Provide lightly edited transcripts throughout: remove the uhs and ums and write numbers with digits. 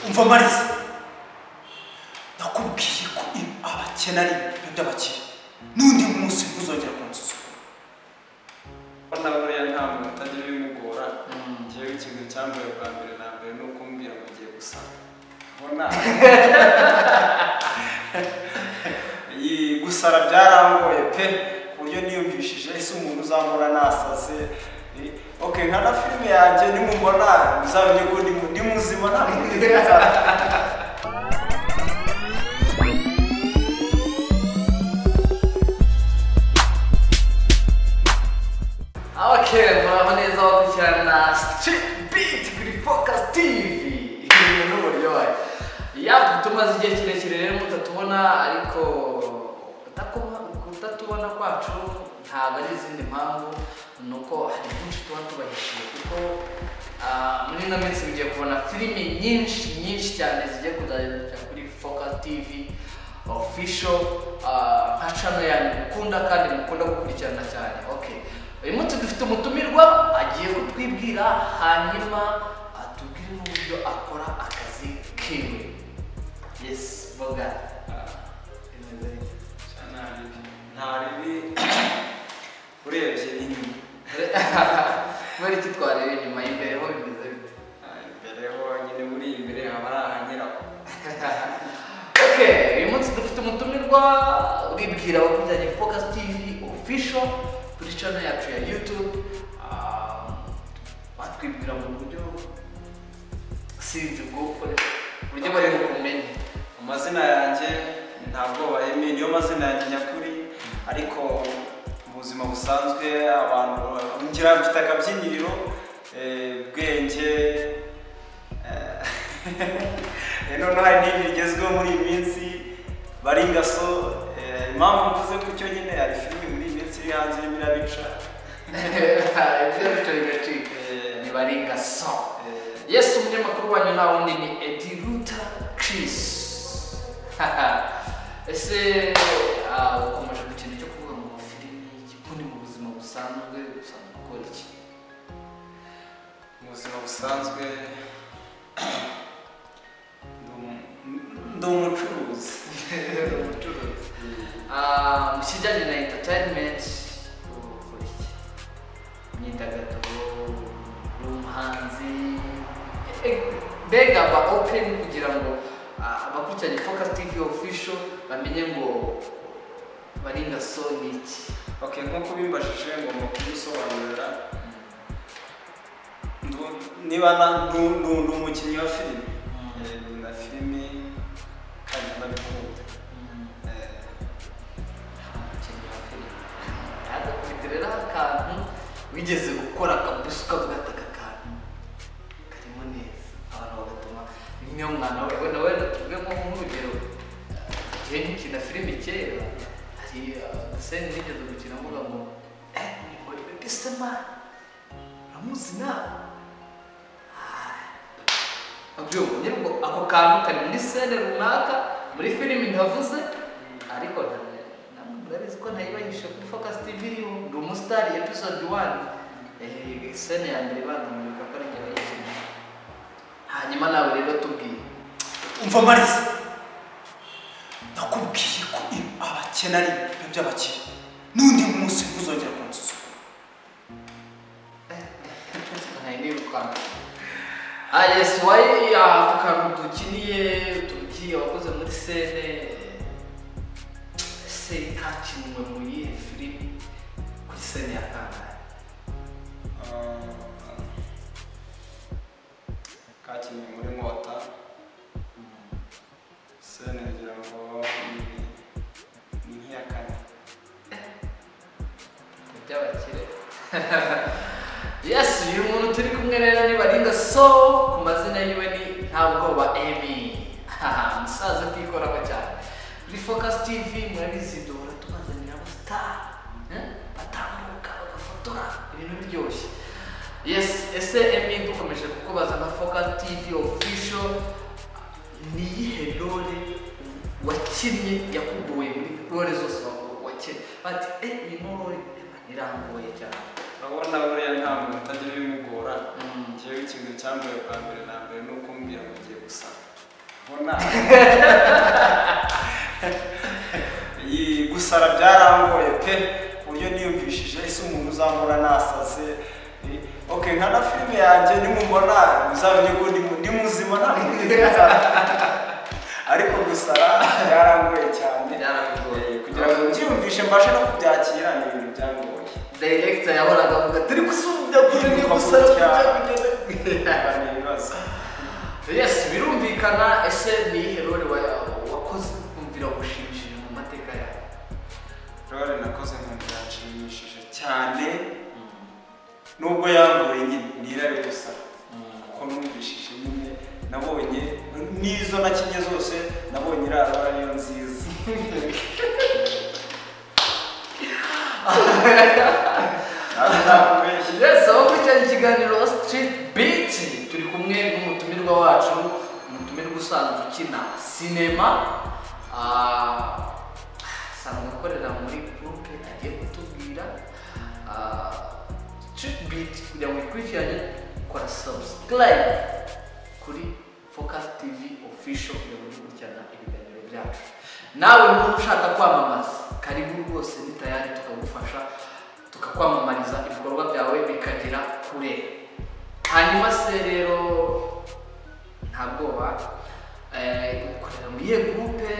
Umva Mariza, nakubwiye ko abakene ari ibyo by'abakire, n'undi munsi ntuzongera kunsuzugura. Urabona buriya nta muntu utagira ibimugora. Njyewe ikintu cyambaye bwa mbere na mbere ni ukumbwira ngo ugiye gusara. Ubona gusara byarangoye pe, ku buryo niyumvishije ese umuntu uzambona nasaze. Okay, nka na filime yanjye nimubona muzamenye ko ndi muzima, nta muntu nzara. Okay, muraho neza bakurikirana Street Beat kuri Focus TV. Ibintu n'uburyohe. Yapu, tumaze igihe kirekire rero mutatubona, ariko kutatubona kwacu ntabwo ari izindi mpamvu, ni uko hari byinshi tuba tubahishiye, kuko muri ino minsi mugiye kubona filimi nyinshi nyinshi cyane zigiye kuzajya kuri Focus TV Official, nka channel yanyu mukunda kandi mukunda gukurikirana cyane. Okay, uyu munsi dufite umutumirwa agiye kutwibwira, hanyuma atubwire n'uburyo akora akazi kiwe. Yes, boga. Nta ribi urebye inyuma. Kubera iki twareba inyuma? Imbere ho bimeze bite? Imbere ho nyine, muri imbere haba ari ahanyiraho. Okay, uyu munsi dufite umutumirwa uribwira abakurikiranye Focus TV Official kuri channel yacu ya YouTube. Batwibwira mu buryo sinzi bwo uburyo bari bukumenye. Amazina yanjye Ntabwoba Emmy, niyo mazina yanjye nyakuri, ariko mu buzima busanzwe abantu ngira mfite akabyiniriro Bwenge. Noneho hari n'ibindi bigezweho muri iyi minsi, Baringaso. Impamvu mvuze gutyo nyine, hari filime muri iyi minsi iri hanze irimo irabica. Ibyo bica bigacika, ni Baringaso. Yes, umunyamakuru wanyu nta wundi ni Eddie Luther Chris. Ese ukomeje ku kintu cyo kuvuga ngo filimi, ubundi mu buzima busanzwe usanzwe ukora iki? Mu buzima busanzwe ndi umucuruzi. Umucuruzi. Mu kijyanye na entertainment ukora iki? Imyidagaduro, uri umuhanzi, mbega ba open kugira ngo abakurikiranye Focus TV Official bamenye ngo Baringaso ni iki. Okay, nk'uko bimbajije ngomba kubisobanurira. Niba ndi umukinnyi wa filime, na filime kandi ndabikunda. Umukinnyi wa filime yadakubita akantu wigeze gukora kabisa ukavuga ati aka kantu karimo neza, abantu bagatuma niyo mwana we wenda wenda tuvuge nko nk'urugero, igihe nkikina filime kera hari agasene nigeze gukina mvuga ngo muri Baby Sema uramuzi nawe? Nyine ako kantu kari muri sene runaka muri filime ntavuze, ariko namwe murabizi ko ntayibahishe kuri Focus TV iriho, ndi umusitari episode 1, sene ya mbere ibanza muribuka ko ari njye wayikinnye. Hanyuma nawe rero tubwiye. Umva Mariza, nakubwiye ko abakene ari ibyo by'abakire, n'undi munsi ntuzongera kunsuzugura. Nari nirukanka. Yes, wayi ako kantu dukiniye tubwiye wakoze muri sene, ese kakinwe mu yihe filimi kuri sene ya kangahe? Kakinwe muri Nkota, sene ngira ngo ni nk'iya kane. By'abakire. Yes, uyu muntu turi kumwe rero ni Baringaso, ku mazina yiwe ni Ntabwoba Emmy. Umusaza utikoraho cyane. Kuri Focus TV murabizi duhora tubazanira abastar batambuka bagafotora ibintu biryoshye. Yes, ese Emmy dukomeje kukubaza nka Focus TV Official, ni iyihe role wakinnye yakugoye muri role zose wakinnye? Bati iyi role irangoye cyane. Urabona buriya nta muntu utagira ibimugora. Njyewe ikintu cyambaye bwa mbere na mbere ni ukumbwira ngo ugiye gusara. mbona gusara byarangoye pe, ku buryo niyumvishije ese umuntu uzambona nasaze. Okay, nka na filime yanjye nimubona muzamenye ko ndi muzima ntabwo ariko gusara byarangoye cyane, kugira ngo mbyiyumvishe mbashe no kubyakira ni ibintu byangoye. Director yahoraga avuga turi gusubya kuri gusara ni ibibazo. Yes, birumvikana. Ese ni iyihe role wakoze kumvira gushimishije mu mateka yawe? Role nakoze nkumva yanshimishije cyane nubwo yangoye nyine ni irari gusa, kuko numvishije nyine nabonye n'izo nakinye zose nabonye iriya role ariyo nziza. Yes, aho kuri ikiganiro Street Beat turi kumwe n'umutumirwa wacu, umutumirwa usanzwe ukina sinema, asanzwe akorera muri groupe agiye kutubwira. Street Beat kugira ngo ikurikirane, kora subscribe kuri Focus TV Official kugira ngo ukurikirane ibiganiro byacu. Nawe muntu ushaka kwamamaza, karibu rwose ni tayari tukagufasha tukakwamamariza ibikorwa byawe bikagera kure. Hanyuma se rero nta bwoba, ukorera muri iyo groupe,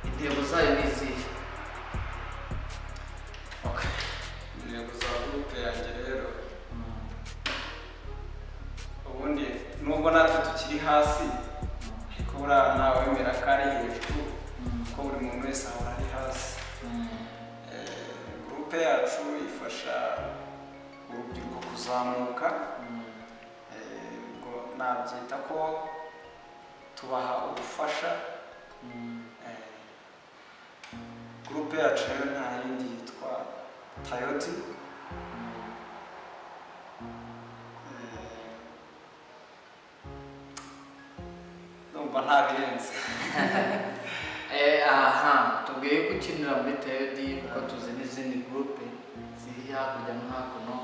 intego zayo ni izihe? Okay, intego za groupe yanjye rero ubundi nubwo natwe tukiri hasi ariko buriya ntawemera ko ari hejuru, kuko buri muntu wese ahora ari hasi. Groupe yacu ifasha urubyiruko kuzamuka, ubwo nabyita ko tubaha ubufasha. Groupe yacu rero nta yindi yitwa Tayoti. Ndumva nta birenze. Aha tubwiye ko ukinira muri Tayoti kuko tuzi n'izindi groupe ziri hakurya no hakuno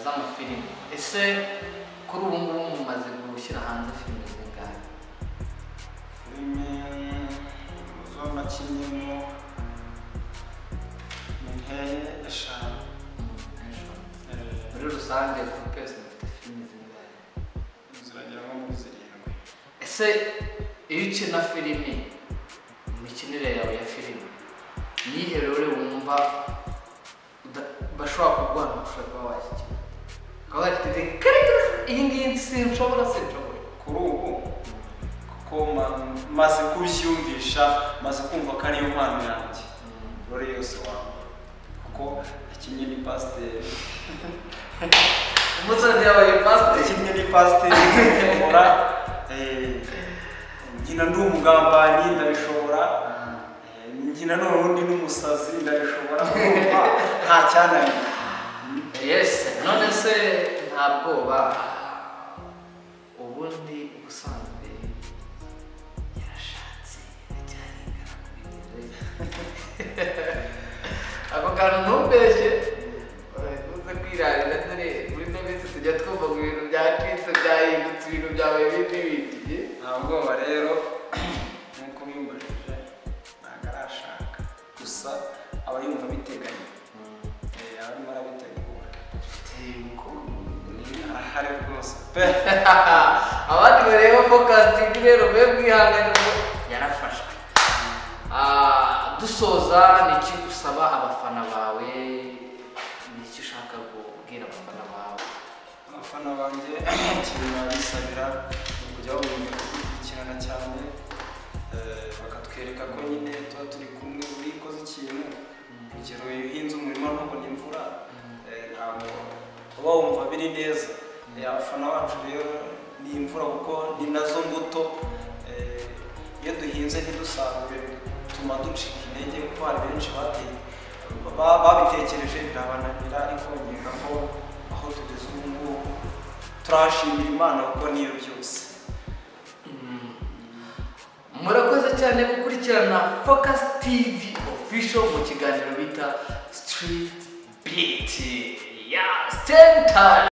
z'amafilime. Ese kuri ubu ngubu mumaze gushyira hanze filime zingahe? Filime zo nakinnyemo ni nkeya, 5. Muri rusange groupe yose mufite filime zingahe? Ziragera nko muri 7. Ese iyo ukina filime, imikinire yawe ya filime niyihe role wumva bashobora kuguha ushobora kuba washyikira ukaba wati iyi ngiyi sinshobora kuri ubu, kuko maze kubyiyumvisha, maze kumva ko ariyo mpano yanjye role yose wamba, kuko nakinnye ni pasiteri. Umusazi yabaye pasiteri. Nakinnye ni pasiteri ndabishobora, nkina ndi umugambanyi ndabishobora, nkina n'ubundi n'umusazi ndabishobora, nta cyananiye. Yes, none se nta bwoba ubundi ubusanzwe yarashatse aracyari ingaragu? Ako kantu ntumbeshye, uze kwirarira dore muri ino minsi tujya twumva ngo ibintu byacitse byahindutse, ibintu byabaye bindi bindi. Nta bwoba rero nk'uko bimbajije ntabwo arashaka, gusa aba yumva biteganya, arimo arabitegura. Arahari rwose pe. Abandi bareba Focus TV rero mbe mwihangane ngo yarafashwe. Dusoza, ni iki usaba abafana bawe? Ni iki ushaka kubwira abafana bawe? Abafana banjye ikintu nabisabira ni ukujya babumva kudukurikirana cyane, bakatwereka ko nyine tuba turi kumwe. Buri ukoze ikintu, urugero iyo uhinze umurima ntubone imvura, ntabwo uba wumva biri neza. Abafana bacu rero ni imvura, kuko ni nazo mbuto. Iyo duhinze ntidusarure bituma ducika intege, kuko hari benshi babitekereje birabananira, ariko nkeka ko aho tugeze ubu ngubu turashimira Imana kuko niyo byose. Murakoze cyane gukurikirana Focus TV Official mu kiganiro bita Street Beat. Yeah, stand tight.